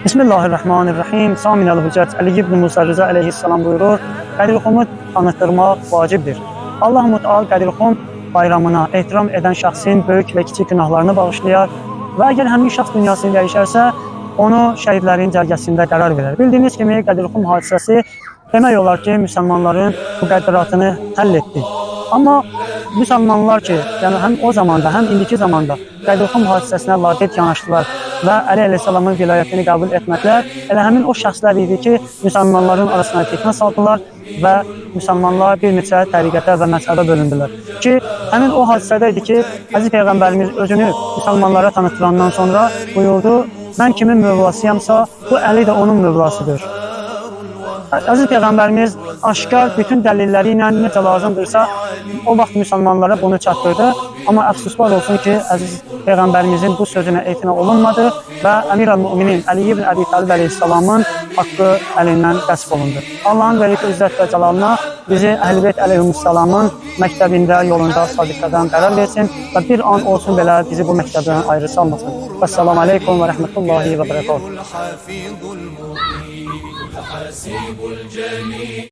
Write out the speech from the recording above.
Bismillahirrahmanirrahim. Samin əl-Hüccət Əli ibn Musa Rıza əleyhissalam buyurur: Qədir-i Xumu tanıtdırmaq vacibdir. Allah Müteal Qədir-i Xum bayramına ehtiram edən şəxsin böyük və kiçik günahlarını bağışlayar və əgər həmin şəxs dünyasını dəyişərsə, onu şəhidlərin cərgəsində qərar verər. Bildiyiniz kimi Qədir-i Xum hadisəsi demək olar ki, müsəlmanların müqəddəratını həll etdi. Amma müsəlmanlar ki, yəni həm o zamanda, həm indiki zamanda Qədir-i Xum hadisəsinə laqeyd yanaşdılar və Əli əleyhissalamın vilayətini qəbul etmədilər. Elə həmin o şəxslər idi ki, müsəlmanların arasına fitnə saldılar və müsəlmanlar bir neçə təriqətə və məzhəbə bölündülər. Ki, həmin o hadisədə idi ki, Əziz Peyğəmbərimiz özünü müsəlmanlara tanıtdırandan sonra buyurdu: "Mən kimin mövlasıyamsa, bu Əli də onun mövlasıdır." Əziz Peyğəmbərimiz aşkar bütün dəlilləri ilə necə lazımdırsa, o vaxt müsəlmanlara bunu çatdırdı. Amma əfsuslar olsun ki, əziz Peyğəmbərimizin bu sözünə etina olunmadı və Əmir əl-Müminin Əli ibn Əbi Talib əleyhissalamın haqqı əlindən qəsb olundu. Allahın verdiyi izzət və cəlalına bizi Əhl-i Beyt əleyhissalamın məktəbində, yolunda sabit qədəm qərar versin və bir an olsun belə bizi bu məktəbdən ayrı salmasın. Vəssalamu aleykum və rəhmətullahi və bərəkatuhu. الحفيظ المقيم الحسيب الجليل.